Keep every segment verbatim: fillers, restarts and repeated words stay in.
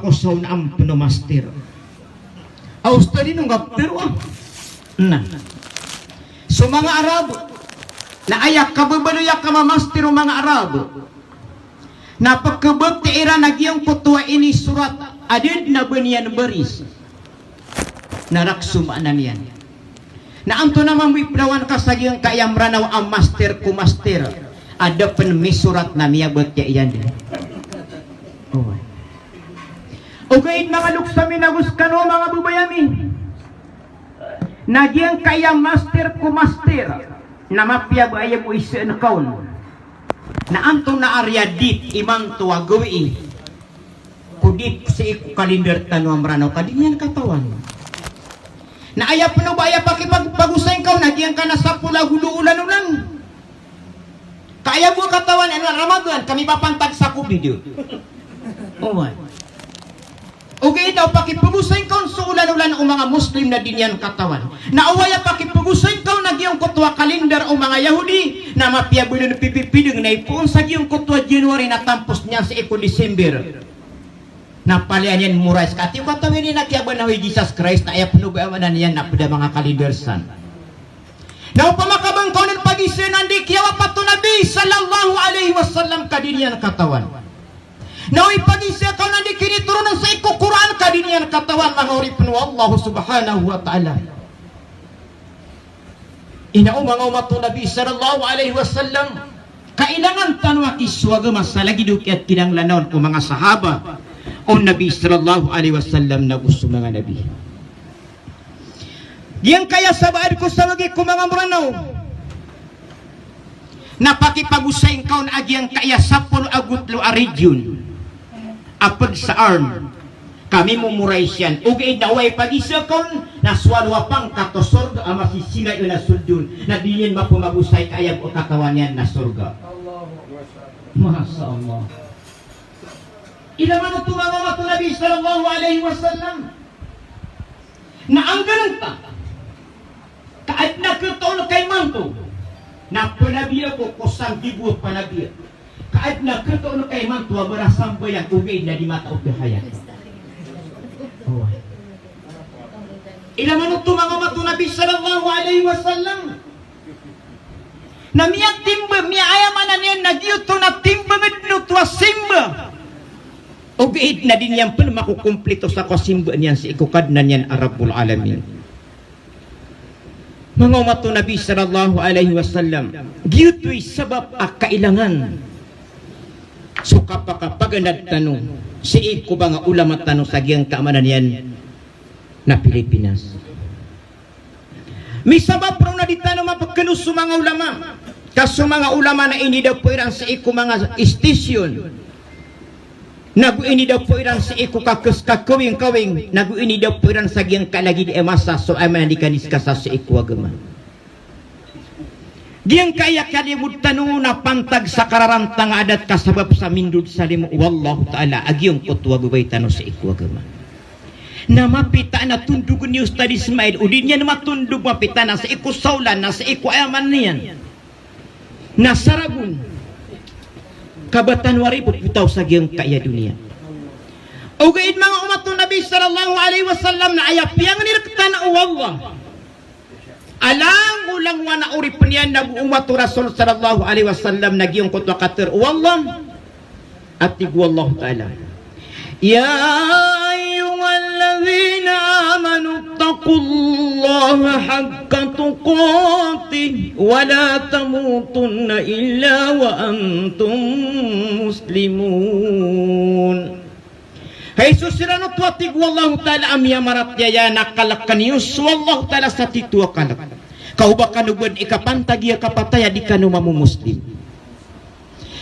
ko so na ampn o master. A ustadh, ino nga ptharoa? Na so manga Arab, na aya kababaloy a kamamaster o manga Arab, na pkhabatiya iran a giyangkoto a inisorat a da dn a ba niyan baris. Na rakhs o maana niyan. Na antonaa mambo i pdawan ka sa giyangkaya Mranaw a master ko master a da pn misorat na miyabatiya iyan dn? Oway. Ogaid manga loks ami nago skano manga babay ami, na giyangkaya master ko master na mapiya ba aya bo isaan ka on. Na antonaa a riyadit imanto a gawii ko dit sii ko kalindar tano a Mranaw ka di niyan katawan. Na aya pn o ba aya pakipag-, pagosayn ka on na giyangkana sapolo ago dowa olan-olan. Ka aya bo katawan, ano, Ramadan, kami ba pantag sa Covid. Oway. Ogaid na o pakipagosayn ka on so olan-olan o manga Muslim na di niyan katawan. Na o aya pakipagosayn ka on a giyangkoto a kalindar o manga Yahudi, na mapiya bo dn pipipidng na ipoon sa giyangkoto a January na tampos niyan sii ko December. Na palaya niyan morais ka, ati ko katawan iyan a kiyabanaw i Jesus Christ, na aya pn o ba aya maana niyan na pd a manga kalindar san. Na opama ka ba ngka on dn pagiza na di kiyawapat o Nabi sallallahu alaihi wasallam ka di niyan katawan. Na o ipagisa ka on a di kinitoron sii ko Qur'an ka di niyan katawan, manga oripn o Allah subhanahu wa ta'ala. Ino manga omat o Nabi sallallahu alaihi wasallam, kailangan tano a kisowa agama sa lagid o kiyakinanglanan o manga sahaba o Nabi sallallahu alaihi wasallam nago so manga nabi. Giyangkaya sabaad ko sawagi ko manga Mranaw na pakipagosayn ka on a giyangkaya sapolo ago tlo a region a pd sa arm. Kami momorais iyan. Ogaid na o aya ipagisa ka on na so walo a pangkat o sorga a masisingay on a sold on na di niyan mapmagosay ka aya bo katawan iyan na sorga. Masha Allah. Ilay man oto manga omat o Nabi sallallahu alaihi wasallam. Na anggaran ta ka adn a khatoon ka imanto na panabi ako ko sanggibo a panabi. Ka adn a khatoon ka imanto a marasambayang ogaid na di mataod a hayat. Oway. Ilay man oto manga omat o Nabi sallallahu alaihi wasallam. Na miyatimba, miya-, aya maana niyan na giyoto na timbangn dn oto a simba. Ogaid na di niyan pn makokomplito sa kasimba niyan sii ko Kadnan iyan a Rabbul Alamin. Manga omat o Nabi sallallahu alaihi wasallam, giyoto i sabap a kailangan so kapakapaganad tano sii ko manga ulama tano sa giyangkaya maana niyan na Pilipinas. Misabap roo na di tano mapkhanos so manga ulama. Ka so manga ulama na inidapo iran sii ko manga istisyon, nago inidapo iran sii ko kakes-, kakawing-kawing, nago inidapo iran sa giyangkalagid a masa so aya maana di kaniskasa sii ko agama. Giyangkaya kalimod tano na pantag sa kararantang a adat ka sabap sa mindod sa limo o Allahu Ta'ala a giyangkoto a babay tano sii ko agama. Na mapita na tondogn i Ustadh Ismail, o di niyan matondog, mapita na sii ko sawlan, na sii ko aya maana niyan na saragon. Ka ba tano ari bo potaw sa giyangkaya doniya. Ogaid manga omat o Nabi sallallahu alaihi wasallam na aya piyangni rktano o Allah a langolangowan a oripn iyan nago omat o Rasul sallallahu alaihi wasallam na giyangkoto a katharo o Allah a tig o Allahu Ta'ala: Ya ayyuhalladhina amanu ittaqullaha haqqa tuqatih wa la tamutunna illa wa antum muslimun. Hay so siran oto, a tig o Allahu Ta'ala, a miyamaratiyaya, na kalkn iyo so Allahu Ta'ala sa tito a kalk. Ka o ba kano bo dn ikapantagi a kapatay a di kano mamomoslim.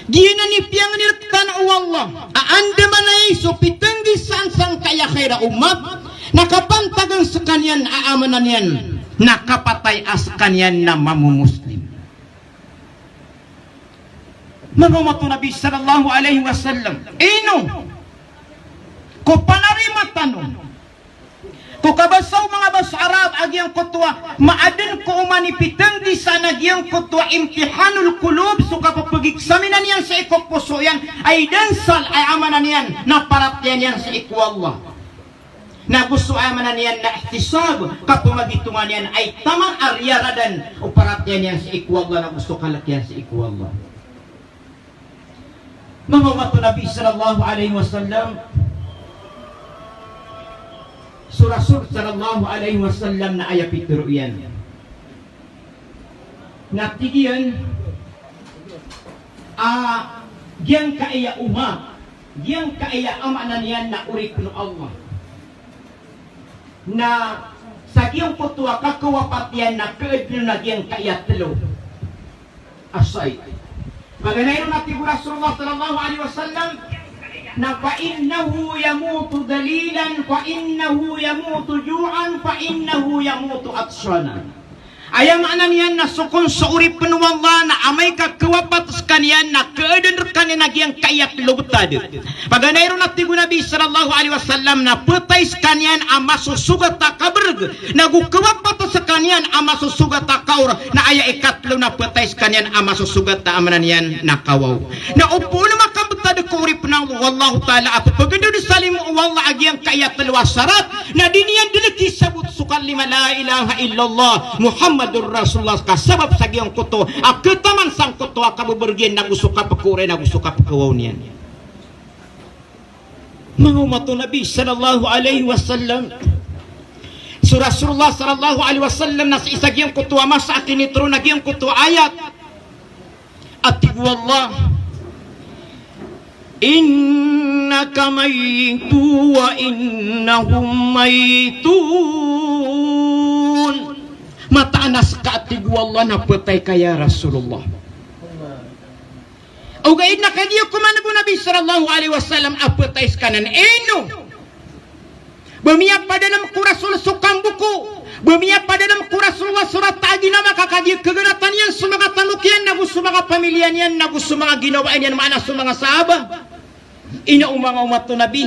Giyanan i piyangni rktano o Allah a andamanaya i so pitnggisaan sangkaya khaira ummat na kapantagan skaniyan a aya maana niyan na kapatay a skaniyan na mamomoslim. Manga omat o Nabi sallallahu alaihi wasallam, ino ko panarima tano Ko kabasa o manga basa Arab a giyangkoto a maaden ko oman i pitenggisan a giyangkoto a imtihanul qulub, so kapepegiksamina niyan sii ko poso iyan, ay dansal, ay aya maana niyan na paratiyaya niyan sii ko Allah. Na go so aya maana niyan na ihtisab, kapemagitongan iyan ay taman a riyaradan o paratiyaya niyan sii ko Allah, na go so kalek iyan sii ko Allah. Manga omat o Nabi sallallahu alaihi wasallam, so Rasul sallallahu alaihi wasallam na aya pitero iyan na tig iyan a giyangkaya omat, giyangkaya a maana niyan na oripen o Allah, na sa giyangkoto a kakawapat iyan na keed on a giyangkaya telo a shayi. Paganay ron a tig o Rasulullah sallallahu alaihi wasallam na, "Fa innahu yamutu dhalilan, fa innahu yamutu ju'an, fa innahu yamutu atshanan." Aya maana niyan na so kon so oripen o Allah na amay ka kawapat sekaniyan na keeden rekaniyan a giyangkaya telo betad. Paganay ron a tig o Nabi sallallahu alaihi wasallam na petay sekaniyan a masosogat a kabereg, na go kawapat sekaniyan a masosogat a kaor, na aya ikatelo na petay sekaniyan a masosogat a maana niyan na kawaw. Na o poon makabetad ko oripen o Allahu Ta'ala a pepegendod sa limo o Allah a giyangkaya telo a sarat, na di niyan den kisabot so kalima la ilaha illallah Muhammadur Rasulullah, ka sabap sa giyangkoto a ketaman sangkoto a kabebereg iyan, na go so kapekoor iyan, na go so kapekawaw niyan. Manga omat o Nabi sallallahu alaihi wasallam, so Rasulullah sallallahu alaihi wasallam na sii sa giyangkoto a masa a tinitero na giyangkoto a ayat a tig o Allah, "Innaka mayyitun wa innahum mayyitun." Mataan a seka, a tig o Allah, na petay ka ya Rasulullah. Ogaid na kagiya koman bo Nabi sallallahu alaihi wasallam a petay sekaniyan, ino ba miyapadalem ko Rasul so kambo ko, ba miyapadalem ko Rasulullah so rata a ginawa ka kagiya keganatan iyan so manga tamok iyan, na go so manga pamilya niyan, na go so manga ginawaan iyan, maana so manga sahaba. Ino o manga omat o Nabi,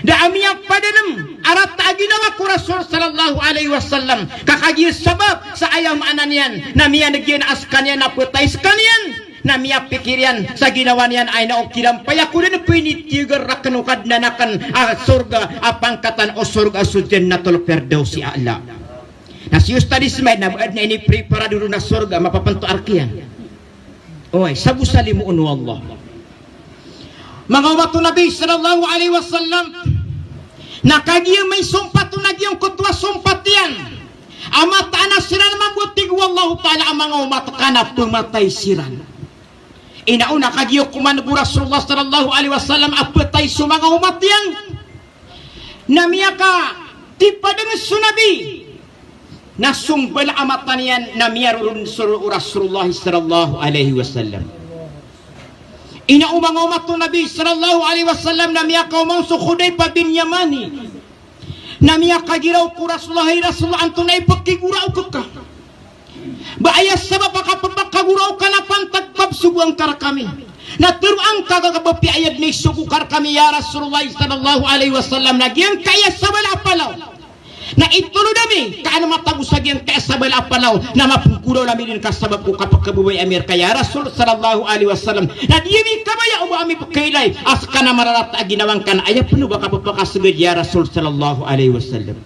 da a miyapadalem a rata a ginawa ko Rasul sallallahu alaihi wasallam, ka kagiya sabap sa aya maana niyan na miyaneg iyan a sekaniyan a petay sekaniyan, na miyapikir iyan sa ginawa niyan a ino o kirampay ako den ko initigar raken o Kadnan aken a sorga a pangkatan o sorga so Jannatul Firdausi A'la. Na si Ustadh Ismail na ba aden a inipreparado ron a sorga a mapapento a rek iyan. Oway, sa bo sa limo o Allah. Manga omat o Nabi sallallahu alaihi wasallam, na kagiya maisompat on a giyangkoto a sompat iyan a mataan a siran mambo, tig o Allahu Ta'ala, a manga omat ka na pematay siran. Ino na kagiya koman bo Rasulullah sallallahu alaihi wasallam a petay so manga omat iyan, na miyakatipadeng so Nabi, na so mbala a mata niyan na miyarorod so Rasulullah sallallahu alaihi wasallam. Ino o manga omat o Nabi sallallahu alaihi wasallam, na miyakaoma on so Hudhayfah bin Yamani, na miyakagiraw ko Rasulullah, hay Rasulullah, antonaa i pekigoraok ka? Ba aya sabap a kapepakagoraok ka na pantag ko kapsogoan ka rekami? Na teroang ka ka ba piya aya den a isogo ka rekami, ya Rasulullah sallallahu alaihi wasallam, na giyangkaya sabala a palaw. Na itolod ami ka an matago sa giyangkaya sabala a palaw, na mapegoraw ami den ka sabap ko kapekababaya ami reka, ya Rasul sallallahu alaihi wasallam. Na di ami kabaya o ba ami pekailay a seka na mararata a ginawa ngka, na aya pen o ba kapepakaseged, ya Rasul sallallahu alaihi wasallam.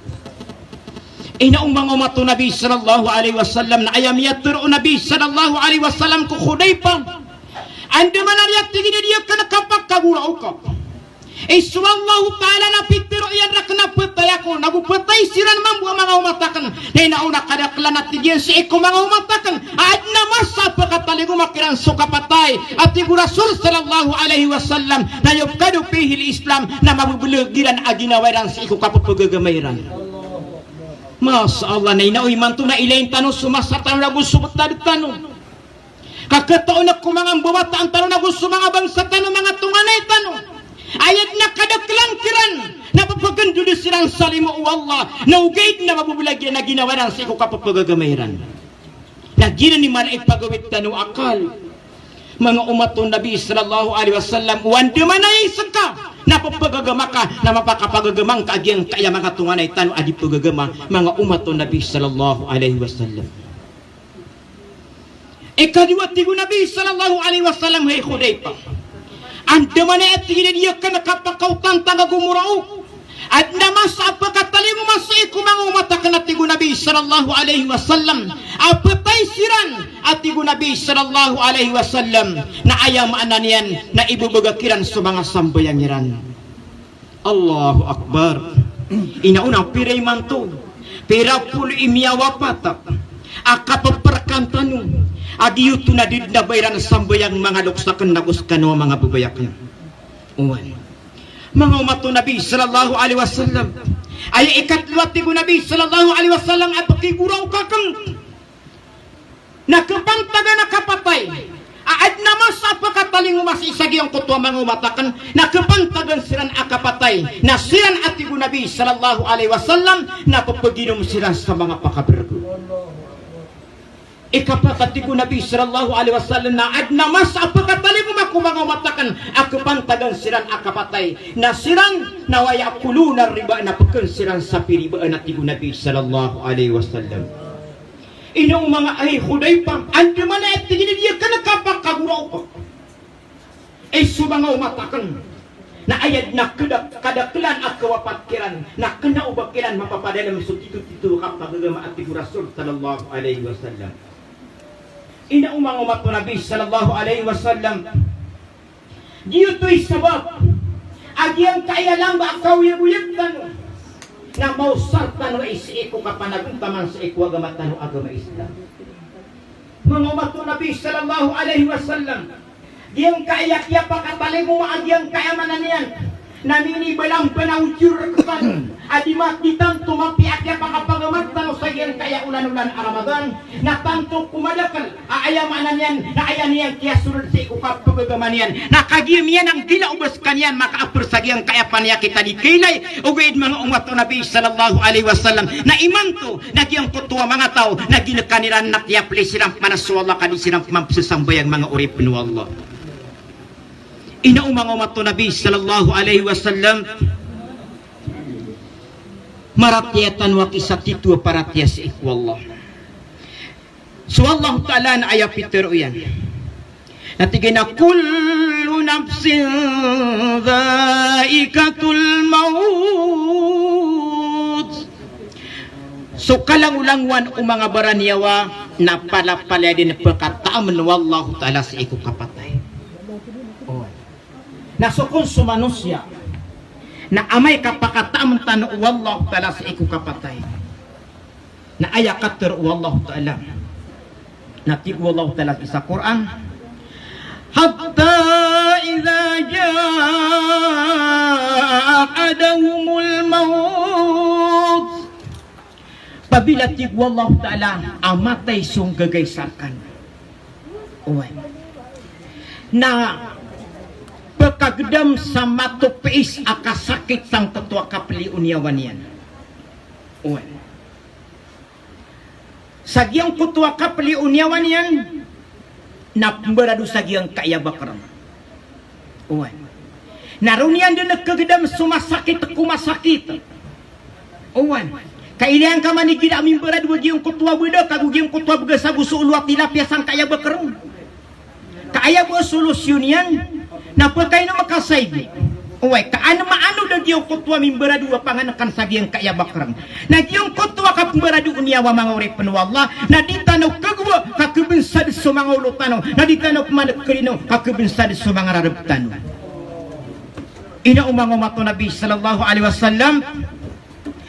Ino o manga omat o Nabi sallallahu alaihi wasallam, na aya miyatero o Nabi sallallahu alaihi wasallam ko Hudhayfah, andamanaya, tig iyan, a di aken kapakagoraoka. Isa, Allahu Ta'ala na pitero iyan raken a petay ako, nago petay siran mambo a manga omat aken. Na ino na kadaklan, a tig iyan, sii ko manga omat aken a aden a masa a pekatalingoma kiran so kapatay, a tig o Rasul sallallahu alaihi wasallam, na yuqadu fihil Islam, na mabebeleg iran a ginawa iran sii ko kapepegagama iran. Masha Allah, na ino imanto na ilayin tano so masa tano nago so betad tano. Ka ketoon ko manga mbawataan tano nago so manga bangsa tano, manga tonganay tano, a aya den a kadaklan kiran na pepegendod siran sa limo o Allah, na ogaid na mabebeleg iran a ginawa iran sii ko kapepegagama iran. Na giyanan i mala i pagawid tano a akal. Manga umat o Nabi sallallahu alaihi wasallam, o andamanaya i seka na pepegagama ka, na mapakapagagama ngka a giyangkaya manga tonganay tano a di pegagama, manga umat o Nabi sallallahu alaihi wasallam. Ikadowa, tig o Nabi sallallahu alaihi wasallam, hay Hudhayfah, andamanaya, tig iyan, a di aken kapakaotantang ago moraok. Aden a masa a pekatalingoma sii ko manga umat aken, a tig o Nabi sallallahu alaihi wasallam, a petay siran, a tig o Nabi sallallahu alaihi wasallam, na aya maana niyan na ibebegak iran so manga sambayang iran. Allahu Akbar. Ino, ino, pira imanto? Pira polo i miyawapat a kapeperekan tano a giyoto na di den a ba iran sambayang, manga loks aken ago sekano a manga babay aken. Oway. Manga umat o Nabi sallallahu alaihi wasallam. Aya ikatlo, a tig o Nabi sallallahu alaihi wasallam, a pekigoraok aken na kepantagan a kapatay. A aden a masa a pekatalingoma sii sa giyangkoto a manga umat aken na kepantagan siran a kapatay. Na siran, a tig o Nabi sallallahu alaihi wasallam, na pepeginom siran sa manga pakaberego. Ikapat, a tig o Nabi sallallahu alaihi wasallam, na aden a masa a pekatalingoma ko manga umat aken a kepantagan siran a kapatay. Na siran, na wa ya'kuluna riba, na peken siran sa piribaan, a tig o Nabi sallallahu alaihi wasallam. Ino o manga, hay Hudhayfah, andamanaya, tig iyan, a di aken kapakagoraok. Ay so manga umat aken na aya den a keda-, kadakelan a kawapat kiran, na kena o ba kiran mapapadalem so tito-tito a kapagagama, a tig o Rasul sallallahu alaihi wasallam. Ino o manga umat o Nabi sallallahu alaihi wasallam. Giyoto i sabap a giyangkaya lamba a kaoyagoyag tano na maosar tano aya sii ko kapanagontaman sii ko agama tano a agama Islam. Manga umat o Nabi sallallahu alaihi wasallam, giyangkaya kiyapakatalingoma a giyangkaya maana niyan na minibalamban a ojor rektano a di ma-, di tanto mapiya a kiyapakapagamat tano sa giyangkaya olan-olan a Ramadan, na tanto ko madakel a aya maana niyan na aya niyan kiyasold sii ko kapagagama niyan. Na kagiya miyananggila o ba sekaniyan makaaper sa giyangkaya paniyakit a di kailay, ogaid manga umat o Nabi sallallahu alaihi wasallam, na imanto na giyangkoto a manga taw na gineka iran na kiyaplay siran pman so Allah ka di siran pman pesesambayang, manga oripen o Allah. Ino o manga umat o Nabi sallallahu alaihi wasallam, maratiyaya tano a kisatito a paratiyaya sii ko Allah. So Allah Ta'ala na aya pitero iyan na tig iyan a, "Kullu nafsin dha'iqatul maut." So kalangolangowan o manga baraniyawa na palapalaya den pekatamen o Allah Ta'ala sii ko kapatay. Oway. Na so kon so manosiya na amay ka pakatamen tano o Allah Ta'ala sii ko kapatay, na aya katero o Allah Ta'ala na tig o Allah Ta'ala sii sa Qur'an, "Hatta idha jaa ahadahumul maut." Apabila, tig o Allah Ta'ala, a matay so nggagaisa rekano. Oway. Na pekagedam sa matopiis a kasakit sangkoto a kapeli o niyawa niyan. Oway. Sa giyangkoto a kapeli o niyawa niyan na pembarado sa giyangkaya baker. Oway. Na roo niyan den kegedam so masakit ko masakit. Oway. Ka ilaya ngka man igira a mimbarado a giyangkoto a bedak ago giyangkoto a begas ago so olo a tilapia sangkaya baker. Ka aya bo a solusyon iyan na pekaino makasaig. Oway, ka an maano da giyangkoto a mimbarado a panganekan sa giyangkaya baker. Na giyangkoto a kapembarado o niyawa, manga oripen o Allah, na di tano kagowa ka kebensad so manga olo tano, na di tano pman kerino ka kebensad so manga rareb tano. Ino o manga umat o Nabi sallallahu alaihi wasallam,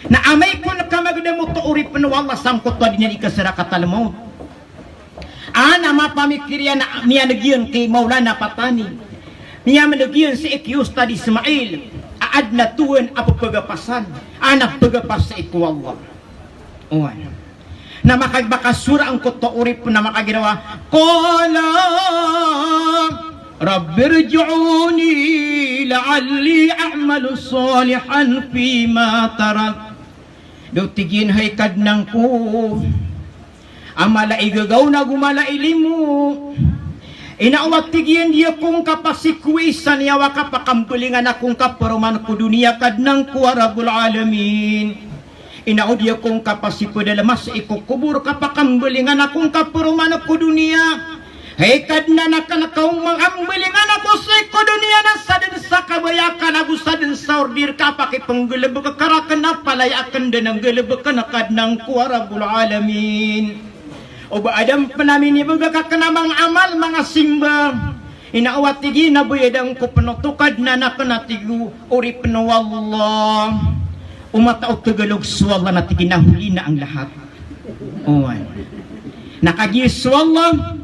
na amay kon ka magedam oto, oripen o Allah, sangkoto a di niyan ikasarakatal maut, a na mapamikir iyan a miyaneg iyan ki Maulana Patani, miyaneg iyan sii ki Ustadh Ismail, a aden a tohan a pepagapasan, a na pegapas sii ko Allah. Oway. Na maka-, makasora angkoto a oripen na makagiraw a, "Qala rabbirji'uni la'alli a'malu salihan fima tarak." Tig iyan, hay Kadnan ko, a mala i gagaw nago mala i limo, Ina o a tig iyan, di ako ngka pasikowi sa niyawa ka pakambalingan ako ngka paroman ko doniya, Kadnan ko a Rabbul Alamin. Ina o di ako ngka pasipadalma sii ko kobor ka pakambalingan ako ngka paroman ko doniya. Hay Kadnan, aken ka o makambalingan ako sii ko doniya na sadn sa kabaya aken ago sadn sa order ka a pakipnggalbk ka raken a palaya aken dn nggalbkn, Kadnan ko a Rabbul Alamin. O ba adn pn a minibgak aken a manga amal, manga simba. Ina o a tig iyan a bayadan ko pn oto, Kadnan, aken a tig o oripn o Allah. O mata o Tagalog so Allah na tig iyan a huli na ang lahat. Oway. Na kagiya so Allah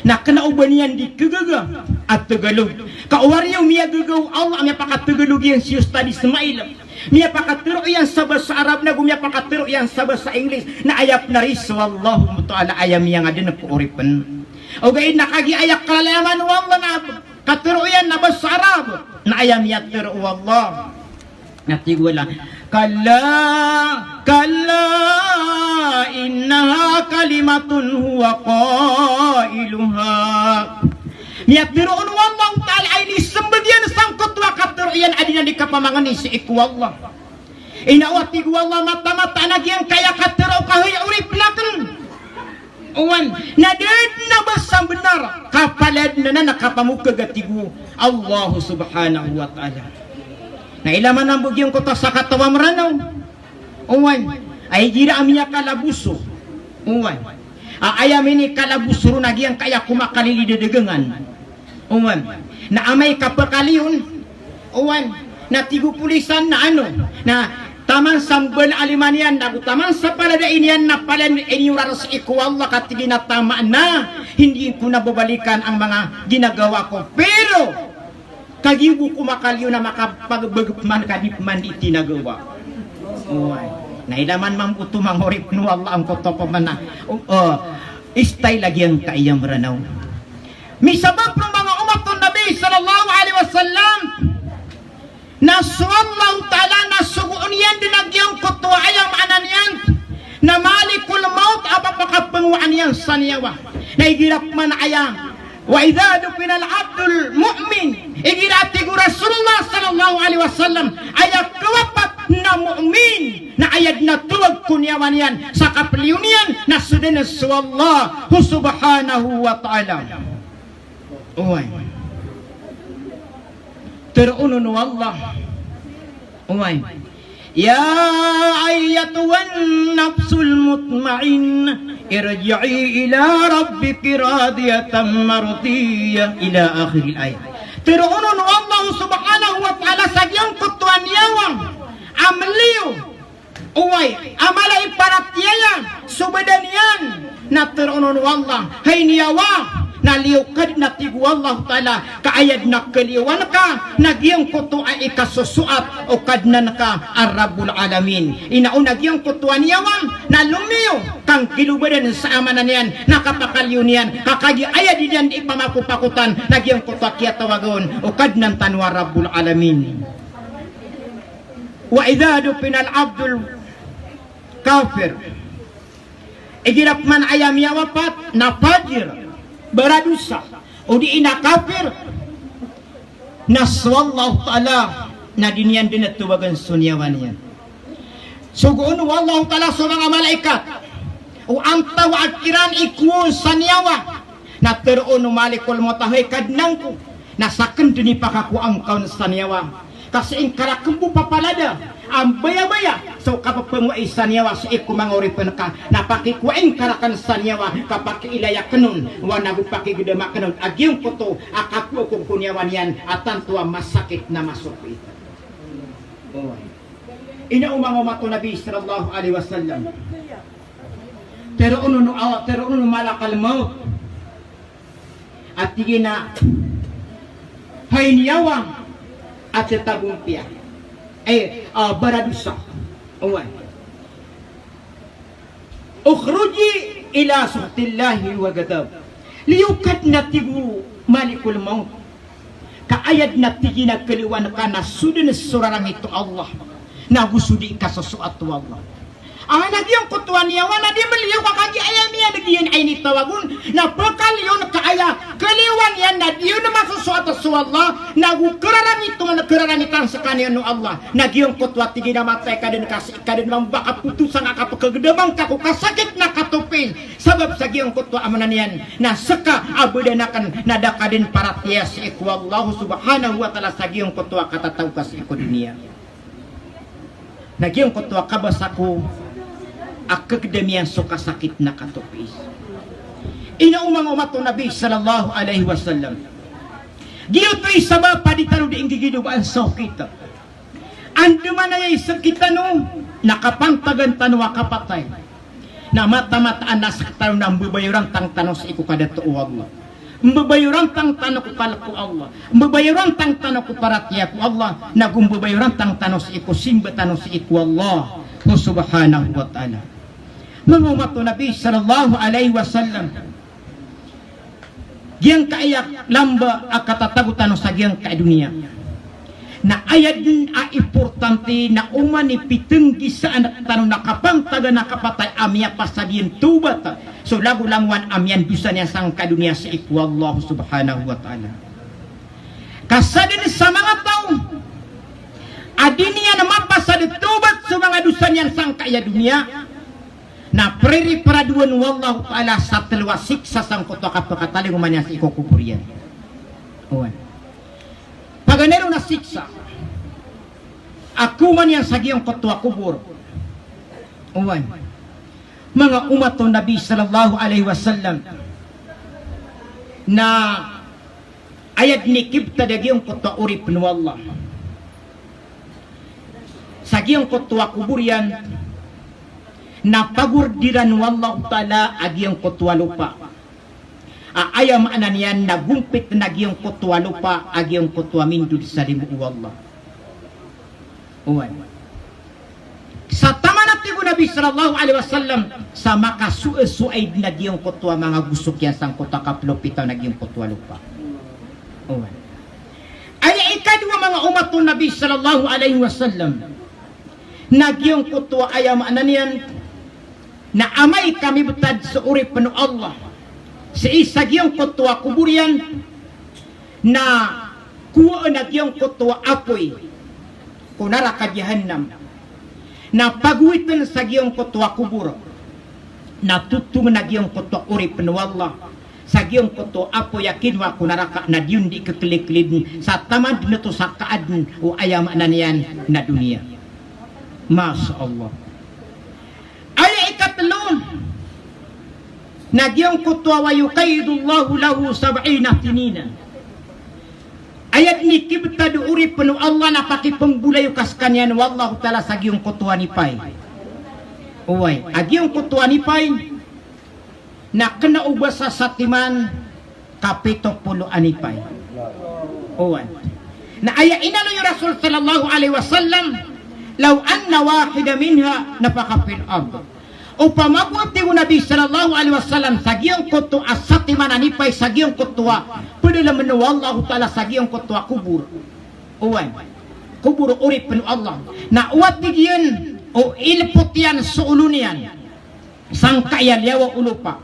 na kna o ba niyan di kagaga a Tagalog. Ka o wari o miyagaga o Allah a miyapakatagalog iyan si Ustadh Ismail. Miyapakatero iyan sa basa Arab na go miyapakatero iyan sa basa English, na aya pn ari so Allahu Ta'ala aya miyangadn ko oripn. Ogaid na kagiya aya kalalayaman o Allah na katero iyan na basa Arab, na aya miyatero o Allah na tig o Allah, "Kalla, kalla, innaha kalimatun huwa qailuha." Miyatero on o Allahu Ta'ala a inismbag iyan sangkoto a katero iyan a di niyan di kapamangni sii ko Allah. Ina o a tig o Allah, mataan-mataan a giyangkaya katero ka, hay oripn aken, oway, na da dn a ba sa bnar ka palaya dn anan a kapamokag, a tig o Allah Subhanahu wa Ta'ala. Na ilay man mambo giyangkoto a sakataw a Mranaw, oway, a igira a miyakalaboso, oway, a aya minikalaboso ron a giyangkaya komakalilid a dagangan. Oway. Na amay ka pkaliyon, oway, na tig o polisan na ano, na taman sa mbala a lima niyan, na go taman sa palada iniyan, na palaya iniyorar sii ko Allah, ka tig iyan a taman na, hindi ko na babalikan ang mga ginagawa ko. Pero kagiya bo ko makaliyo na makapagbagpman ka di pman di tinagawa. Oway. Na ilay man mambo oto manga oripn o Allah angkoto pman a, o, o, style a giyangkaya Mranaw. Misabap roo manga umat o Nabi sallallahu alaihi wasallam na so Allahu Ta'ala na sogoon iyan dn a giyangkoto a aya maana niyan na Malikul Maut a papakapangowaan iyan sa niyawa. Na igira pman aya, "Wa idha dufinal abdul mu'min," igira a tig o Rasulullah sallallahu alaihi wasallam, aya kawapat na mu'min, na aya dn a tawag ko niyawa niyan sa kapliyo niyan na so dn so Allah Subhanahu wa Ta'ala. Oway. Teroon on o Allah. Oway. Ya ayyatuhan nafsul mutmainnah, irji'i ila rabbiki radiyatan mardiyah, ila akhiril ayah. Teroon on o Allah Subhanahu wa Ta'ala sa giyangkoto a niyawa a mliyo, oway, a mala i paratiyaya so badan iyan, na teroon on o Allah, hay niyawa, na liyo ka dn, a tig o Allah Ta'ala, ka aya dn a kaliyowan ka na giyangkoto a ikasosoat o Kadnan ka a Rabbul Alamin. Ina o na giyangkoto a niyawa na lomiyo ka nggilobadan sa aya maana niyan na kapakaliyo niyan, ka kagiya aya dn iyan di pamakopakotan na giyangkoto a kiyatawaga on o Kadnan tano a Rabbul Alamin. Wa idha dufinal abdul kafir. Igira pman aya miyawapat na fajir, baradosa, odi na kafir, na so Allah Ta'ala na di niyan dn a tawagan so niyawa niyan. Sogoon o Allah Ta'ala so manga malaikat o antawaa kiran i kowoon sa niyawa. Na teroon o Malikul Maut a, hay Kadnan ko, na sakn dn i pakakowaa ngka on sa niyawa. Ka sii ngka rakn bo papalada a mbayabaya so kapphangowai sa niyawa sii ko manga oripn ka, na pakikowai ngka rakn sa niyawa, ka pakiilay akn on, oway, na go pakigdam akn on a giyangkoto a kapoon ko niyawa niyan a tanto a masakit na masokit. Oway. Ina o manga umat o Nabi sallallahu alaihi wasallam. Teroon on o, teroon on o Malakal Maut a tig iyan a, hay niyawa a tetagompiya, eh, a baradosa. Oway. Ukhruji ila sukhtillahi wa ghadab. Liyo ka dn, a tig o Malikul Maut. Ka aya dn, a tig iyan, a kaliyowan ka na so dn so rarangit o Allah, na go so di kasosoat o Allah. A na giyangkoto a niyawa na di maliyo ka kagiya aya miyaneg iyan a initawag on, na pekaliyon ka aya kaliyowan iyan na di on masosoat so Allah, na go kerarangiton, na kerarangit a sekaniyan o Allah. Na giyangkoto a tig iyan a matay ka den, kasi ka den mambo a kapotosan a kapekegedam angka ko kasakit na katopi. Sabap sa giyangkoto a maana niyan na seka a badan aken na da ka den paratiyaya sii ko Allah subhanahu wa ta'ala sa giyangkoto a katatago ka sii ko doniya. Na giyangkoto a kabasa ko a kegedam iyan so kasakit na katopi. Ino o manga omat o Nabi sallallahu alaihi wasallam. Giyoto i sabap a di tano di inggigidobaan sa okit. Andamanaya i sekitano na kapantagan tano a kapatay. Na mataan-mataan a sekitano na mbebayorantang tano sii ko kadato o Allah. Mbebayorantang tano ko kalek o Allah. Mbebayorantang tano ko paratiyaya ko Allah. Na go mbebayorantang tano sii ko simba tano sii ko Allah subhanahu wa ta'ala. Manga omat o Nabi sallallahu alaihi wasallam. Giyangkaya lamba a katatago tano sa giyangkaya doniya. Na aya den a importante na oman i pitenggisaan tano na kapantagan a kapatay a miyapasad iyan tawbat so lagolangowan a miyandosa niyan sangkaya doniya sii ko Allah subhanahu wa ta'ala. Ka sadn sa manga taw a di niyan mapasad tawbat so manga dosa niyan sangkaya doniya, na priripradoan o Allahu Ta'ala sa tlo a siksa sangkoto a kapakatalingoma niyan sii ko kobor iyan. Oway. Paganay ron a siksa a koma niyan sa giyangkoto a kobor. Oway. Manga omat o Nabi sallallahu alaihi wasallam, na aya dn i kibtad a giyangkoto a oripn o Allah sa giyangkoto a kobor iyan, na pagordiran o Allahu Ta'ala a giyangkoto a lopa. A aya maana niyan na gompitn a giyangkoto a lopa a giyangkoto a mindod sa limo o Allah. Oway. Sa taman a tig o Nabi sallallahu alaihi wasallam, sa makasoasoai dn a giyangkoto a manga gosok iyan sangkoto a kaplo pito na giyangkoto a lopa. Oway. Aya ikadowa, manga omat o Nabi sallallahu alaihi wasallam, na giyangkoto a aya maana niyan na amay ka mibtad so oripn o Allah sii sa giyangkoto a kobor iyan, na kowaan a giyangkoto a apoy ko naraka Jahannam, na pagowitn sa giyangkoto a kobor, na totongn a giyangkoto a oripn o Allah sa giyangkoto a apoy a kinowa ko naraka, na di on di kekliklidn sa taman dn oto sa kaadn o aya maana niyan na doniya. Masha Allah. Aya ikatlo, na giyangkoto a wa yuqayyidullahu lahu sab'ina sinina. Aya dn i kibtad o oripn o Allah na pakipmbolayoka skaniyan o Allahu Ta'ala sa giyangkoto a nipay. Oway, a giyangkoto a nipay na kna o basa sa timan ka pito polo a nipay. Oway. Na aya inaloy o Rasul sallallahu alaihi wasallam, "Law anna wahida minha nafakha fil ard." Opama bo, a tig o Nabi sallallahu alaihi wasallam, sa giyangkoto a satiman a nipay sa giyangkoto a pdalmn o Allahu Ta'ala sa giyangkoto a kobor. Oway. Kobor o oripn o Allah. Na o, a tig iyan, o ilpot iyan so olo niyan sangkaya liyawaw o lopa,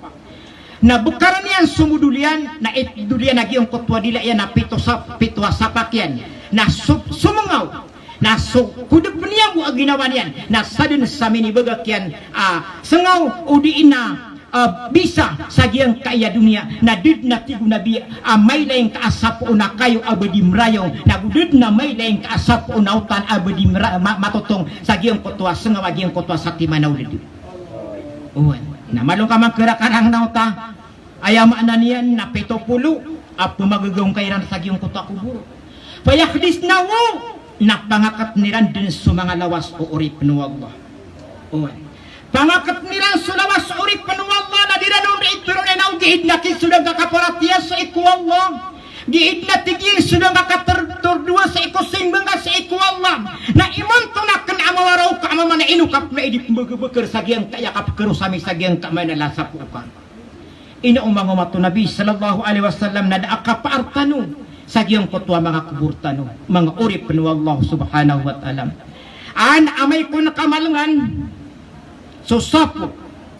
na bkarn iyan so modol iyan, na itdol iyan a giyangkoto a dila iyan na pito sa, pito a sapak iyan, na so, somngaw, na so kodp niyan bo a ginawa niyan, na sadn sa minibagak iyan a sngaw odi na, ah, bisa sa giyangkaya doniya, na da dn, a tig o Nabi, a mailay ngka a sapoon a kayo a ba di mrayaw, na go da dn a mailay ngka a sapoon a otan a ba di mra-, ma-, matotong sa giyangkoto a sngaw a giyangkoto a satiman a old. Oway. Na malo ngka mangkarakarang na ota. Aya maana niyan na pito polo a pmagagaw ngka iran sa giyangkoto a kobor. Fayahdisnahu, na pangakatn iran dn so manga lawas o oripn o Allah. Oway. Pangakatn iran so lawas o oripn o Allah, na di ran on ipirone na o giid na ki so da ngka kaparatiyaya sii ko Allah. Giid na, tig iyan, so da ngka kator-, tordoa sii ko simba ngka sii ko Allah. Na imanto na kna a mawaraw ka a mama na ino ka pn a idi pmbagabakar sa giyangkaya kapkharosami sa giyangkaya maana a sapo ka. Ino o manga omat o Nabi sallallahu alaihi wasallam na da a kapaar tano sa giyangkoto a manga kobor tano, manga oripn o Allah subhanahu wa ta'ala. An amay kon kamalangan So sapo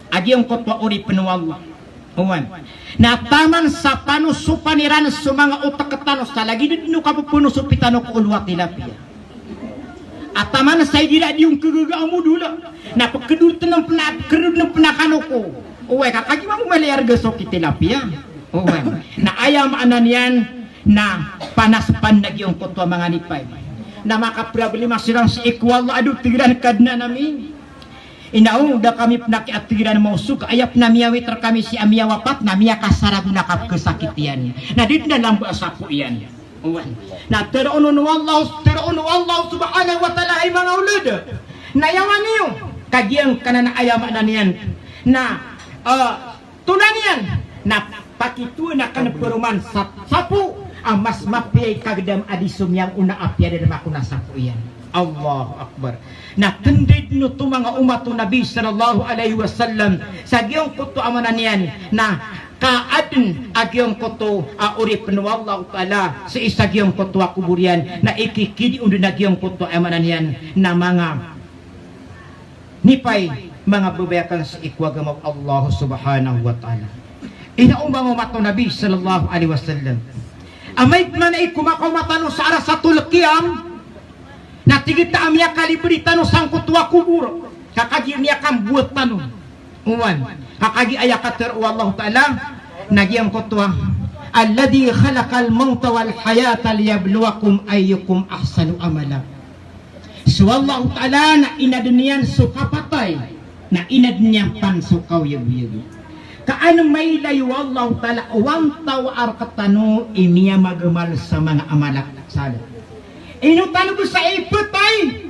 a giyangkoto a oripn o Allah. Oway. Na taman sa panosopan iran so manga otk tano sa lagid dn o kapphanosop tano ko olo a tilapia. A taman sa igira di on kagaga a modol na pkdodn pn a, pkdodn pn a kano ko. Oway, ka kagiya mambo mala i arga so kitilapia. Oway. Na aya maana niyan na panas pn a giyangkoto a manga nipay. Na makaproblema siran sii ko Allah a da on tig iran, Kadnan ami, ino da kami pn a kiyatig iran maosog, aya pn a miyawit rkami sii a miyawapat na miyakasaragon a kapkhasakit iyan. Na di dn a lamba a sapo iyan. Oway. Na tharoon o Allah, tharoon o Allah subhanahu wa ta'ala, hay manga olod, na yawa niyo. Ka giyangkanan a aya maana niyan na, eh, Toldan iyan na pakitowan akn paroman sa sapo a mas mapiya i kagdam a di so miyangoona a piyadadam akn a sapo iyan. Allahu Akbar. Na tndid oto manga omat o Nabi sallallahu alaihi wasallam sa giyangkoto a maana niyan na kaadn a giyangkoto a oripn o Allahu Ta'ala sii sa giyangkoto a kobor iyan na ikikidi on dn a giyangkoto a maana niyan na manga nipay, manga babay akn sii ko agama o Allah subhanahu wa ta'ala. Ino o manga omat o Nabi sallallahu alaihi wasallam. Amay pman i ko makaoma tano sa Arasatul Qiyam, na tig iyan a miyakalibri tano sangkoto a kobor, ka kagiya miyakamboat tano. Oway, ka kagiya aya katharo o Allah Ta'ala, na giyangkoto a, "Alladhi khalaqal mawta wal hayata liyabluwakum ayyukum ahsanu amala." So Allahu Ta'ala na inadn iyan so kapatay, na inadn iyan pn so kaoyagoyag. Ka an mailay o Allahu Ta'ala o antawaa rktano i miyamagamal sa manga amal a salih. Ino tano bs sa ipatay?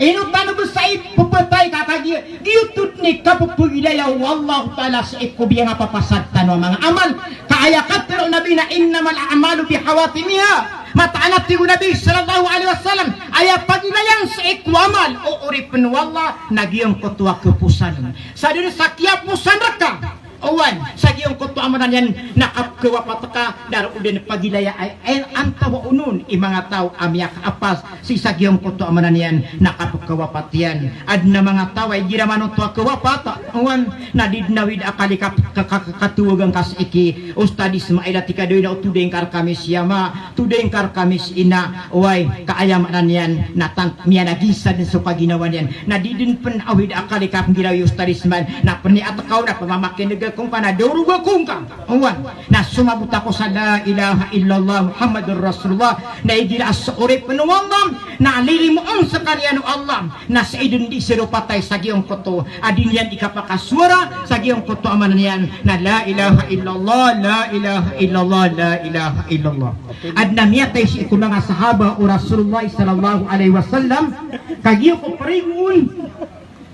Ino tano bs sa ipapatay ka kagiya giyoto dn i kapphagilaya o Allahu Ta'ala sii ko biyangapapasad tano a manga amal. Ka aya katharo o Nabi na, "Innamal a'malu bikhawatimihah." Mataan a tig o Nabi sallallahu alaihi wasallam, aya pagilayan sii ko amal o oripn o Allah na giyangkoto a kaposan. Sadn sa kiyaposan rka, oway, sa giyangkoto a maana niyan na kapkhawapat ka, da roo dn pagilaya ay, ay antawaa on i manga taw a miyakaapas sii sa giyangkoto a maana niyan na kapkhawapat iyan. Adn a manga taw a igira manoto a kawapat, oway, na di dn awid a akal i kap-, ka-, ka-, ka-, katowagan ka sii ki Ustadh Ismail a tig ka, "Doy na, o todeng ka rkami si ama, todeng ka rkami si ina." Oway, ka aya maana niyan na tang-, miyanaginsa dn so kaginawa niyan. Na di dn pn awid a akal i kapnggiraw i Ustadh Ismail, na pniyat ka on, na pmamakin'g ako ngka, na doroga ako ngka. Oway, na somabot ako sa la ilaha illallah Muhammadur Rasulullah, na igira a so oripn o Allah na lilimoon skaniyan o Allah, na sii dn dii siran patay sa giyangkoto a di niyan dii kapakasowara sa giyangkoto a maana niyan na la ilaha illallah, la ilaha illallah, la ilaha illallah. Adn a miyatay sii ko manga sahaba o Rasulullah sallallahu alaihi wasallam, ka giyangkoto a prigo on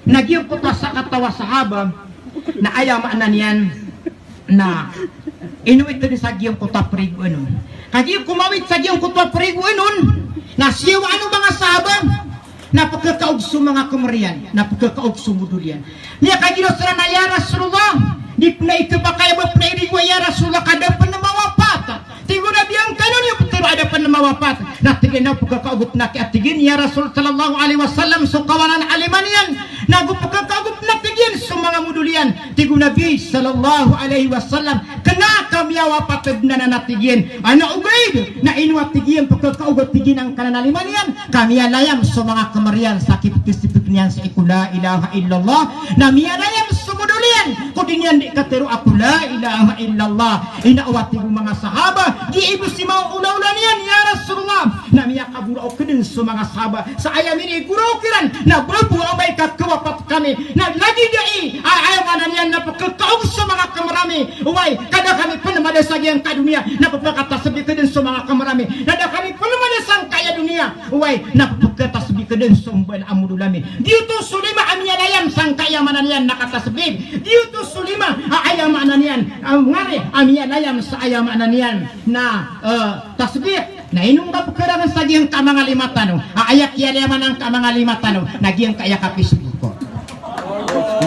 na giyangkoto a sakataw a sahaba na aya maana niyan na inowit dn sa giyangkoto a prigo on. Ka giyangkoto a mawit sa giyangkoto a prigo on na siyawaan o manga sahaba na pkhakaog so manga kmr iyan, na pkhakaog so modol iyan. Miyakagiraw siran a, "Ya Rasulullah, di pn a ikapakay a ba pn a irigo, ya Rasulullah, ka da pn mawapat." Tig o Nabi, "Angkanan iyo ptharoa a da pn mawapat?" Na tig iyan a, "Pkhakaog pn a kiya," tig iyan, "ya Rasul sallallahu alaihi wasallam, so kawanan a lima niyan, nago pkhakaog pn a," tig iyan, "so manga modol iyan." Tig o Nabi sallallahu alaihi wasallam, "Kna ka miyawapat dn anan," a tig iyan. "Ana ogaid na ino," a tig iyan, "pkhakaog," a tig iyan, "angkanan a lima niyan?" "Ka miyalayam so manga kmr iyan sa kipkisipik niyan sii ko la ilaha illallah, na miyalayam so modol iyan ko di niyan dii katharoa ko la ilaha illallah." Ino a tig o manga sahaba, "Giya bo si manga olaola niyan, ya Rasulullah." Na miyakagorao kdn so manga sahaba sa aya minigoraok iran, na ba bo amay ka kawapat kami na lagid aya, a, aya maana niyan na pkhakaog so manga kmr ami, oway, ka da kami pn mada sa giyangkai a doniya na pphakatasbih kdn so manga kmr ami, na da kami pn mada sangkai a doniya, oway, na pphakatasbih kdn so mbala a modol ami. Giyoto so lima a miyalayam sangkai a maana niyan na katasbih. Giyoto so lima a aya maana niyan, a, ngari a miyalayam sa aya maana niyan na, eh, tasbih. Na ino ngka pkharangn sa giyangkai a manga lima tano? A, aya kiyalayaman angkai a manga lima tano na giyangkai a ka-Facebook.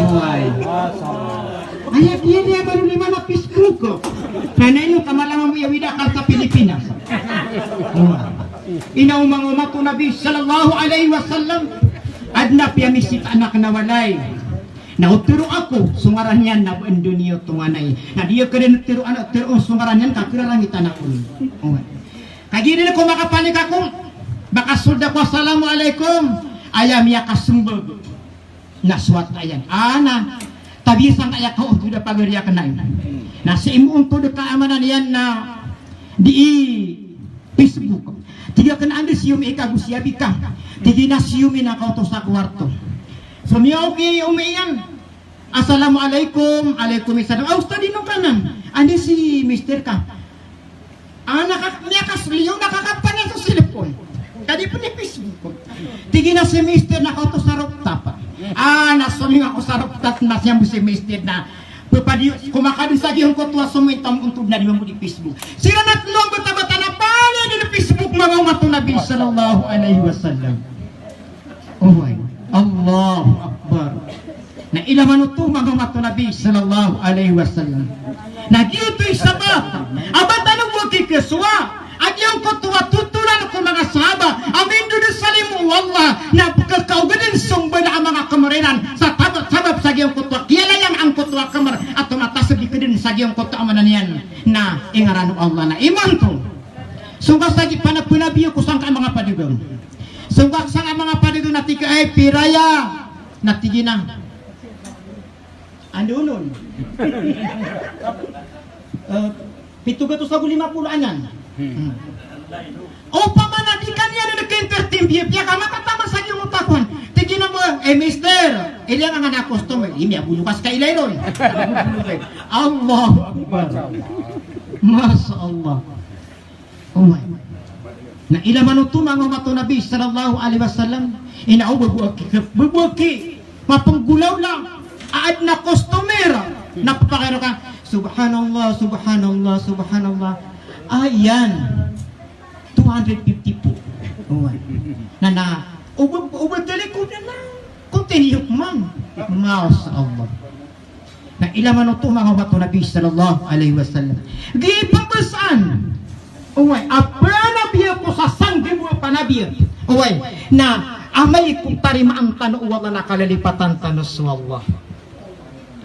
Oway. Aya kiyalayaman o lima na Facebook. Na ino ka malangan bo aya wida a karta Pilipinas? Oway. Ino o manga omat o Nabi sallallahu alaihi wasallam, adn a piyamisita anan a walay. Na o tero ako so ngaran iyan na ba endo niyo tonganay. Na di iyo keden tero ana tero so ngaran iyan ka kerarangitan ako. Oway. Kagiya di ko makapanik ako, makasold ako, "Assalamu alaikum." Aya miyakasembag na so wata iyan. Ana, tabiya sangkaya ka oto da pagari aken na. Na sii mo ontod ka amanan iyan na di i Facebook. Tig aken, "Anda si Yumi ka go si abi ka?" Tig iyan a si Yumi na kaoto sa kowarto. So miyaok i Yumi iyan. "Assalamu alaikum." "Alaikum salam." "Ah, ustad, ino ka nan? Anda si mister ka?" "Ah, naka-, miyakasliyo, nakakapanay so cellphone. Ka di pen i Facebook." Tig iyan a si mister na kaoto sa rooftop. Ah, na soming ako sa rooftop na siyambo si mister na pepadiyo, ko makadn sa giyangkoto a somoy tam ontod na di mambo di Facebook. Siran a tlo a batabata na palaya dn Facebook, manga omat o Nabi sallallahu alaihi wasallam. Oway. Allahu Akbar. Na ilaman oto, manga omat o Nabi sallallahu alaihi wasallam. Na giyoto i sabap a ba tano bo kikesowa a giyangkoto a totolan ko manga sahaba a mindod sa limo o Allah na pekakaogadan so mbala a manga kemer iran sa tabap, sabap sa giyangkoto a kiyalayang angkoto a kemer a tomatas a di kedn sa giyangkoto a amanan iyan na ingaran o Allah na imanto. Songka sa di pana-, panabiya ko sangka manga padagang. Songka sangka manga padagang na tig ka, "Ay, pira aya?" Na tig iyan a, "Anda onon?" "Eh, pito gatos ago lima polo anan." Hmm. Opama na di ka niyan dn ka-entertain, biya-, biya ka makatamar sa giyangkoto a kowan. Tig iyan a, "Eh, mister, ilay angkanan a customer." Ini a bolo ka sa kailay ron. Allahu Akbar. Masha Allah. Oway. Na ilaman oto, manga omat o Nabi sallallahu alaihi wasallam, ina o baboaki, baboaki, mapenggolawla a adn a customer na pepakairo ka, "Subhanallah, subhanallah, subhanallah." Ayan. Two hundred fifty po. Oway. Na, na, o ba, o ba tali ko na, na. Continue man. Masha Allah. Na ilaman oto, manga omat o Nabi sallallahu alaihi wasallam. Giya i pembasaan. Oway, a panabiya ko sa sanggibo a panabiya. Oway, na amay ko tarimaan tano o Allah na kalalipatan tano so Allah.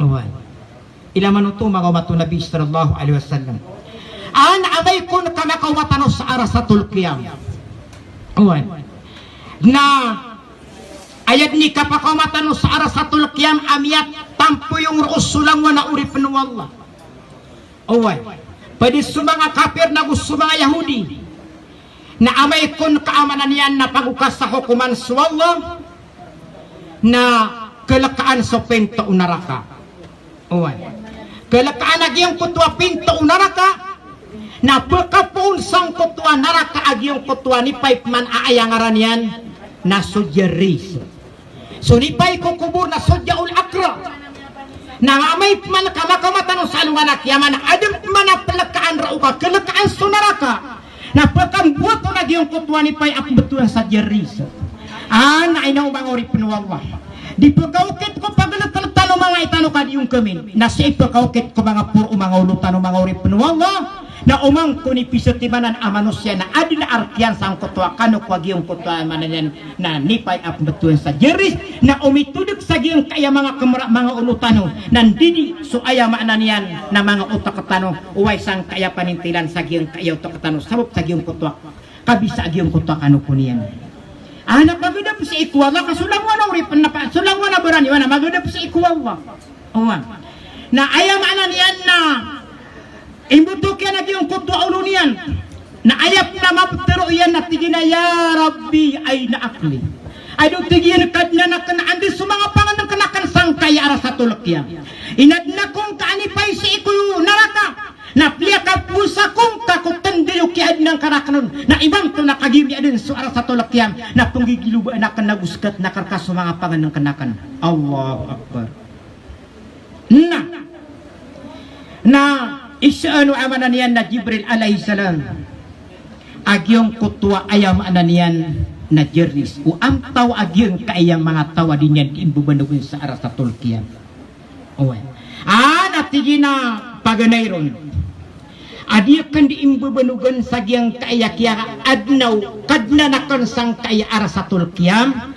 Oway. Ilaman oto, manga omat o Nabi sallallahu alaihi wasallam. An amay kon ka makaoma tano sa Arasatul Qiyam. Oway. Na aya dn i kapakaoma tano sa Arasatul Qiyam a miyatampoyong roo so langowan a oripen o Allah. Oway. Pd so manga kapir nago so manga Yahudi. Na amay kon ka amanan iyan na pagoka sa hokoman so Allah, na kelekaan so pinto o naraka. Oway. Kelekaan a giyangkoto a pinto o naraka, na pekapoon sangkoto a naraka a giyangkoto a nipay pman a aya ngaran iyan na so Jarris. So nipay ko kobor na so Jaul Akra. Na amay pman ka makaoma tano sa alongan a kiyama na adn pman a pelekaan roo ka kelekaan so naraka. Na pekamboto na giyangkoto a nipay a pembetowan sa Jarris. A na ino, manga oripen o Allah. Di pekaokit ko pageletel tano manga i tano ka di ongkemin. Na sii pekaokit ko manga poro o manga olo tano, manga oripen o Allah. Na oman kon i pisetimanan a manosiya na adn a arkiyan sangkoto a kano ko a giyangkoto a maana niyan na nipay a pembetowan sa Jarris, na omitodek sa giyangkaya manga kemera, manga olo tano, na ndidi so aya maana niyan na manga otak tano, oway, sangkaya panintilan sa giyangkaya otak tano, sabap sa giyangkoto a kabisa a giyangkoto a kano ko niyan. A na pagadap sii ko Allah ka so langowan a oripen na pa, so langowan a barani, a na magadap sii ko Allah. Oway. Na aya maana niyan na imbotok iyan a giyangkoto a olo niyan. Na aya pn a maptero iyan na tig iyan a, "Ya Rabbi, aina aqli?" Ado tig iyan, "Kadnan aken, anda so manga pangenengken aken sangkaya Arasatul Qiyam? Inadn ako ngka a nipay sii ko naraka. Na piyakapos ako ngka ko tenda iyo kiyaadnan ka raken on. Na imanto na kagiya miyaadn so Arasatul Qiyam, na penggigilobaan aken ago sekatn aken rka so manga pangenengken aken." Allahu Akbar. Na, na isaan o aya maana niyan na Jibril alayhis salam a giyangkoto a aya maana niyan na Jarris, o antawaa giyangkaya manga taw a di niyan di imbebanogen sa Arasatul Qiyam. Oway. A na tig iyan a paganay ron a di aken di imbebanogen sa giyangkaya kiyaadna o Kadnan aken sangkaya Arasatul Qiyam,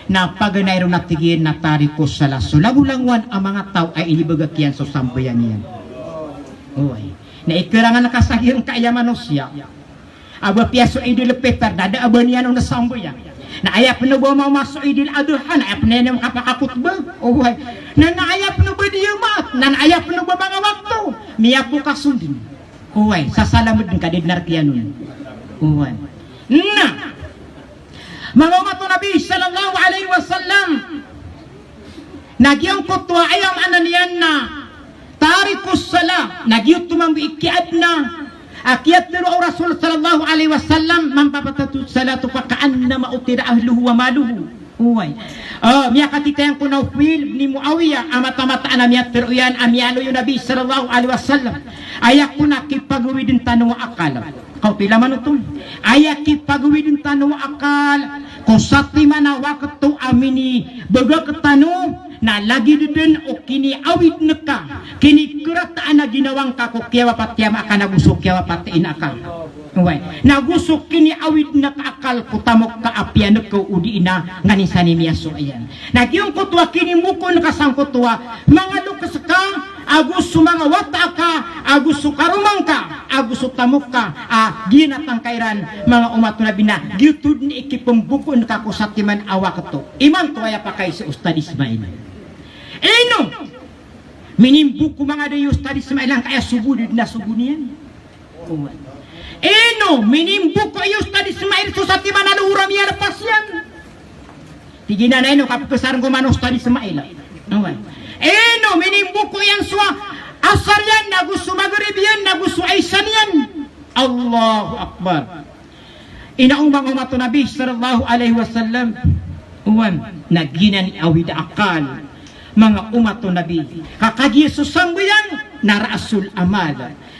Na paganay ron a tig iyan na tarikus salah so langolangowan a manga taw a inibagak iyan so sambayang iyan. Oway. Na ikarangan ka sa giyangkaya manosiya a ba piya so Idul Fitr na da a ba niyan on sambayang. Na aya pn o ba mama so Idul Adha na aya pn iyan on kapakakotba. Oway. Na, na aya pn o ba di Jumaat na, na aya pn o ba manga wakto miyapokas on dn. Oway, sasalamd ka di dn a rk iyan on. Oway. Na manga omat o Nabi sallallahu alaihi wasallam, na giyangkoto a aya maana niyan na tarikus salah, na giyoto mambo i kiyaadna a kiyatharo o Rasul sallallahu alaihi wasallam, "Man fatathu salatuhu faka'annama utira ahluhu wa maluhu." Oway. Ah, miyakatitayan ko Nawfal bin Muawiyah a mataan-mataan a miyatharo iyan a miyaaloy o Nabi sallallahu alaihi wasallam, aya kon a kipagawidn tano a akal. Kaw pila man oto. Aya kipagawidn tano a akal ko satiman a wakto a minibagak tano, na lagid dn o kiniawidn ka, kinikerataan a ginawa ngka ko kiyawapat i ama aka nago so kiyawapat i ina aka. Oway. Nago so kiniawidn ka a akal ko tamok ka a piyanekaw odi na nganin sa miyasowa iyan. Na giyangkoto a kinimbokoon ka sangkoto a manga loks ka, ago so manga wata ka, ago so karoma ngka, ago so tamok ka a ginatang ka iran, manga omat o Nabi, na giyoto dn i kipembokoon ka ko satiman a wakto. Imanto aya pakay si Ustadh Ismail. Ino minimboko manga da i Ustadh Ismail angkaya so bo dn a sogo niyan. Oway. Ino minimboko i Ustadh Ismail so satiman a lohor a miyalpas iyan. Tig iyan a ino kapekesar ngko man Ustadh Ismail. Oway. Ino minimboko iyan so asar iyan, nago so magrib iyan, nago so isa niyan. Allahu Akbar. Ino manga omat o Nabi sallallahu alaihi wasallam. Oway. Na giyanan i awid a akal, manga omat o Nabi. Ka kagiya so sambayang na ra'sul amal.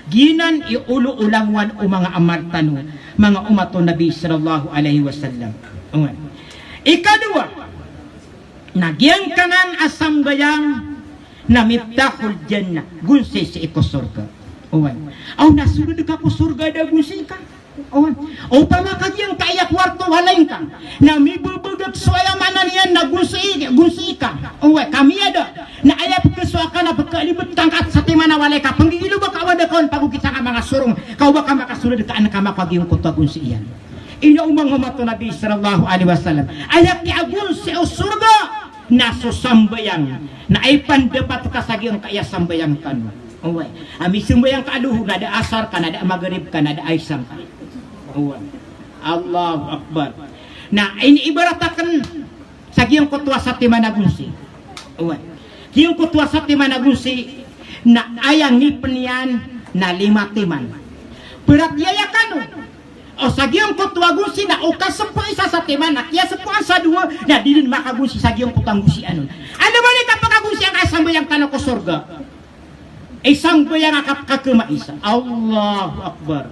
Giyanan i olo o langowan o manga amal tano, manga omat o Nabi sallallahu alaihi wasallam. Oway. Ikadowa, na giyangkanan a sambayang na miftahul jannah, gonsi sii ko sorga. Oway. Aw na sold ka ko sorga a da gonsi ka. Oway. Opama ka giyangkaya kuwarto walay ngka na mibebegek so aya maana niyan na gonsi, gonsi ka. Oway, ka miyada. Na aya pekesowa ka na pekelibet ka ngka satiman a walay ka, penggigilo ba ka wada ka on pagokit angka manga sorong, ka o ba ka makasold ka an ka makagiya angkoto a gonsi iyan. Ino manga omat o Nabi sallallahu alaihi wasallam. Aya kiyagonsi o sorga na so sambayang. Na aya pandapat ka sa giyangkaya sambayang tano. Oway. A misambayang ka a lohor, na da asar ka, na da magrib ka, na da isa ka. Oway. Allahu Akbar. Na iniibarat aken sa giyangkoto a satiman a gonsi. Oway. Giyangkoto a satiman a gonsi na aya ngipen iyan na lima timan. Paratiyaya kano. O sa giyangkoto a gonsi na o kasepo isa satiman, na kiyasepoan sa dowa, na di den makagonsi sa giyangkoto a gonsi anon. Anda ba di kapakagonsi angkaya sambayang tano ko sorga? Isambayang a kapakakema isa. Allahu Akbar.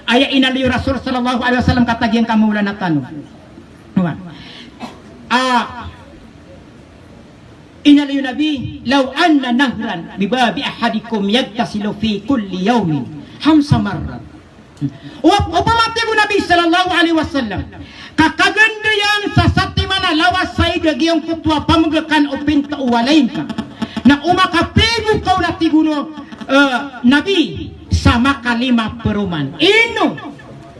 Aya inaloy o Rasul sallallahu alaihi wasallam, katii giyangkai a Maulana tano. Oway. Ah, inaloy o Nabi, "Law anna nahran bibabi ahadikum yaghtasilu fi kulli yawmin khamsa marrat." O, opama, tig o Nabi sallallahu alaihi wasallam, ka kagandayan sa satiman a lawas sa ig a giyangkoto a pamegekan o pinto o walay ngka, na o makapigo ka on, a tig o, eh, Nabi, sa makalima peroman. Ino?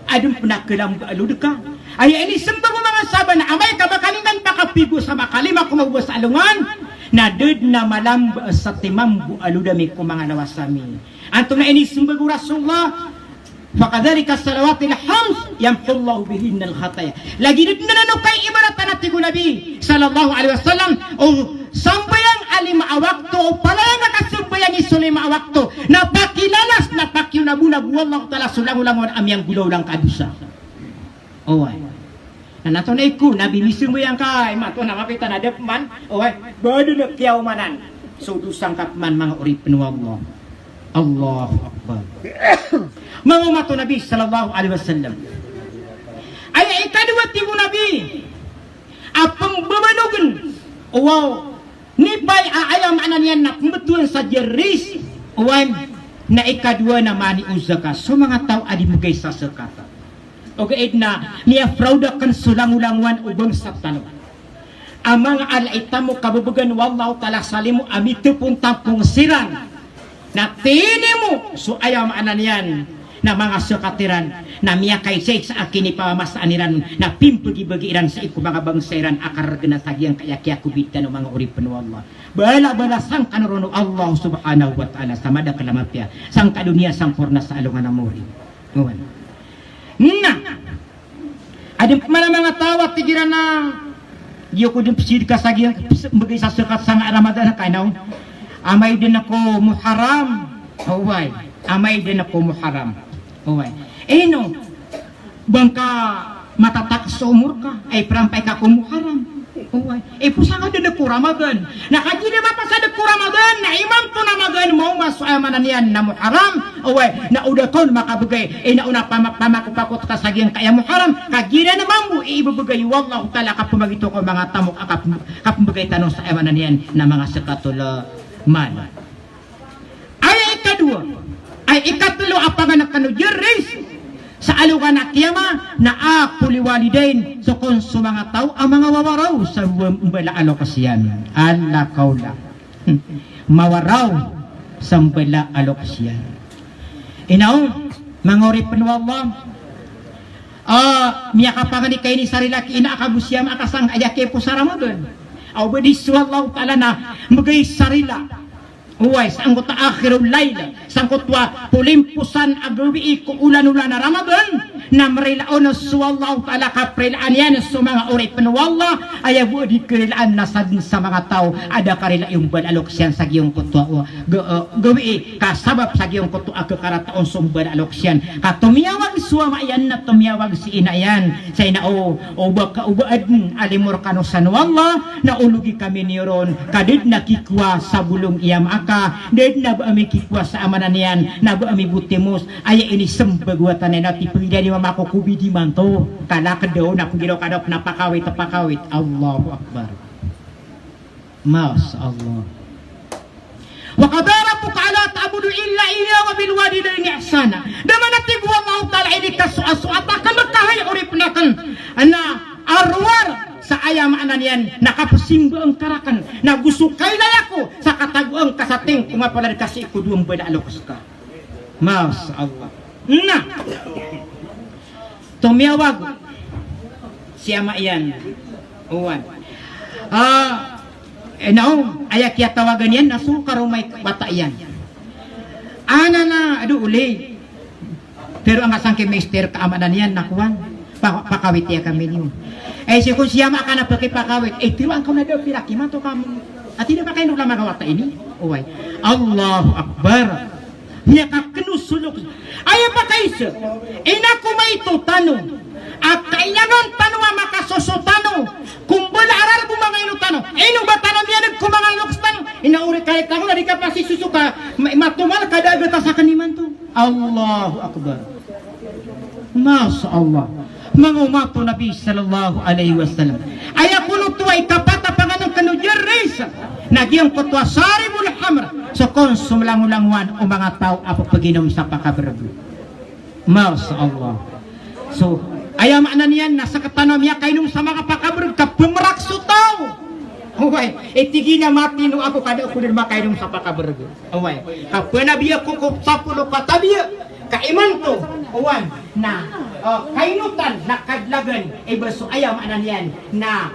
Aden pen a kelambo a lod ka. Aya inisembag o manga sahabat na amay ka ba ka ning ka pakapigo sa makalima ko mababa sa alongan, na da den a malambo a satiman bo a lod ami ko manga lawas ami. Antonaa i inisembag o Rasulullah? "Fakadhalika salawatil khams yamhullahu bihinnal khataya." Lagid den anan o kaibaratan, a tig o Nabi sallallahu alaihi wasallam, o sambayang a lima a wakto, o palaya ngka kasambayang i so lima a wakto, na pakilalas, na pakionabonag o Allahu Ta'ala so langolangon a miyanggolawla ngka a dosa. Oway. Na antonaa i ko, Nabi, misambayang ka, imanto na mapita na da peman. Oway. Ba den a kiyaomanan so dosa ngka peman, manga oripen o Allah. Allahu Akbar. Manga omat o Nabi sallallahu alaihi wasallam. Aya ikadowa, tig o Nabi, a pembabanogen, wow, nipay a aya maana niyan na pembetowan sa diya ris, oway, na ikadowa na maani o zakat. So manga taw a di mbegay sa zakat, ogaid na miyafraud aken so langolangowan o bangsa tano. A manga ala i tamok a bebegan o Allahu Ta'ala sa limo a mitepon tampong siran. Na tinimo so aya maana niyan na manga sekat iran, na miyakaisa-isa a kinipamamasaan iran, na pimbegi-begi iran sii ko manga bangsa iran a karegen a sa giyangkaya kiyakobit tano manga oripen o Allah. Bala-bala sangkano ron o Allah subhanahu wa ta'ala sa madakel a mapiya, sangka doniya sangkorna sa alongan a mori. Oway. Na Aden pman a manga taw a tig iran a, giyoto den pesidka sa giyangkai, mbegay sa sekat sangkai a Ramadan ka ino. Amay den ko Muharram. Oway. Amay den ko Muharram. Oway. Ino, ba ngka matatak so omor ka, ay prampay ka ko Muharram. Oway. Iposan ka den ko Ramadan. Na kagiya den mapasad ko Ramadan, na imanto na magaan maoma so aya maana niyan na Muharram. Oway, na o da ka on makabegay, ino na pama-, pamakopakot ka sa giyangkaya Muharram, kagiya den mambo i ibebegay o Allahu Ta'ala a kapemagito ko manga tamok a kap-, kapembegay tano sa aya maana niyan na manga zakatul mal. Aya ikadowa, aya ikatelo a pangeneken o Jerris sa alongan a kiyama, na aqul li walidain, so kon so manga taw a manga wawaraw sa mba-, mbala a loks iyan. Alla kawla. Hmm. Mawaraw sa mbala a loks iyan. Ino, manga oripen o Allah. Ah, miyakapangenikay ini sa rila ki ina a ka bo siyama a ka sangkaya kiyapos a Ramadan. Aw ba di so Allahu Ta'ala na mbegay sa rila. Oway, sangkoto a akhirul layl, sangkoto a polimposan a gawii ko olan-olan a Ramadan, na marila on so Allahu Ta'ala a kaprilaan iyan so manga oripen o Allah, aya bo a di karilaan na sadn sa manga taw a da karila iyan mbala a loks iyan sa giyangkoto a, ga-, eh, gawii, ka sabap sa giyangkoto a kakarata on so mbala a loks iyan. Ka tomiyawag so ama iyan na tomiyawag si ina iyan. Sa ina o, o ba ka, o ba adn a limo rekano san o Allah, na ologi kami niyo ron, ka da dn a kikowa sa bolong i ama aka, da dn a ba ami kikowa sa aya maana niyan, na ba ami bo timos, aya inisembag o wata niyan, na tipegidan i mama ko ko bidi manto, kalaked o, na pegiraw ka da pn a pakawit, pakawit. Allahu Akbar. Masha Allah. Wa qada rabbuka alla ta'budu illa iyyahu wa bil walidayni ihsana. Da man a tig o Allahu Ta'ala a inikasoasoat aken reka hay oripen aken na a rowar sa aya maana niyan na kapesimbaan ka raken, na go so kailay ako sa katagoan ka sa tingko nga palad ka sii ko dowa mbala a loks ka. Masha Allah. Na tomiyawag si ama iyan. Oway. Ah, eh, na o, aya kiyatawagan iyan na so karoma i wata iyan. Ana na, ado oli. Pero angka sangkai mister ka aya maana niyan na kowan. Pa-, pakawiti akami niyo. Eh, sii ko si ama aka na pakipakawit. Eh, tiro angka na da pira kimanto kami. Ati da pakain o lama ka wata ini. Oway. Allahu Akbar. Miyakakeno so loks. Aya pakaiza, ina ko maito tano a kailangan tano a makasoso tano ko mbala a rarbo manga ino tano. Ino ba tano miyaneg ko manga loks tano? Ina ori kali tano na di kapasisoso ka ma-, matomal ka da a gatas aken imanto. Allahu Akbar. Masha Allah. Manga omat o Nabi sallallahu alaihi wasallam. Aya kon oto a ikapat a pangeneken o Jerris na giyangkoto a sharibul khamr, so kon so mlangolangowan o manga taw a pepeginom sa pakabereg. Masha Allah. So, aya maana niyan na sektano a miyakainom sa manga pakabereg ka pemerak so taw. Oway, eh, tig iyan a matino ako ka da ako den makainom sa pakabereg. Oway, ka penabiya ko ko sapolo ka tabiya. Ka imanto, oway, na, eh, kainotan, na kadlagan, eh, ba so aya maana niyan, na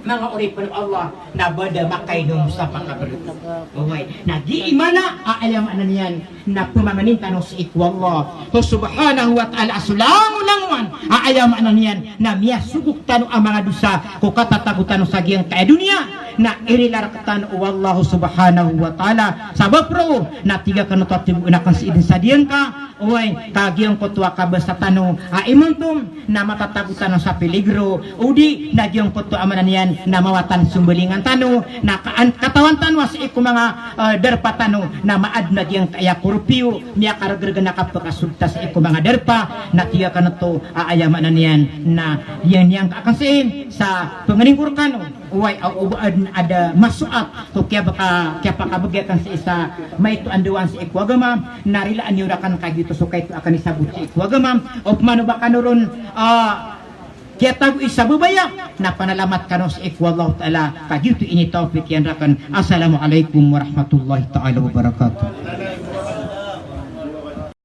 manga oripen o Allah, na ba da makainom sa pakabereg. Oway, na gii mana, a aya maana niyan, na pemangnin tano sii ko Allah, o Subhanahu wa Ta'ala, a so langolangowan, a aya maana niyan, na miyasogok tano a manga dosa ko katatago tano sa giyangkaya doniya, na irila rektano o Allah Subhanahu wa Ta'ala. Sabap roo na tig aken oto a tiboen aken sii den sa diyangka, oway, ka giyangkoto a kabasa tano a imanto na matatago tano sa peligro, odi na giyangkoto a maana niyan na mawatan so mbalingan tano, na kaan katawan tano a sii ko manga, eh, darpa tano na maaden a giyangkaya korpiyo, miyakaregreg na kapekasodta sii ko manga darpa, na tig aken oto a aya maana niyan na giyangkaya aken sii sa pengeningko rekano, oway, a o ba aden a da masoat ko kiyabaka, kiyapakabegi aken sii sa maito a ndowaan sii ko agama, na rilaan iyo raken ka giyoto so kaito aken isabot sii ko agama, opama o ba kano ron, ah, kiyatago i sababaya, na panalamat kano sii ko Allahu Ta'ala, ka giyoto i initawfik iyan rakn. Assalamu alaikum warahmatullahi ta'ala wabarakatuh.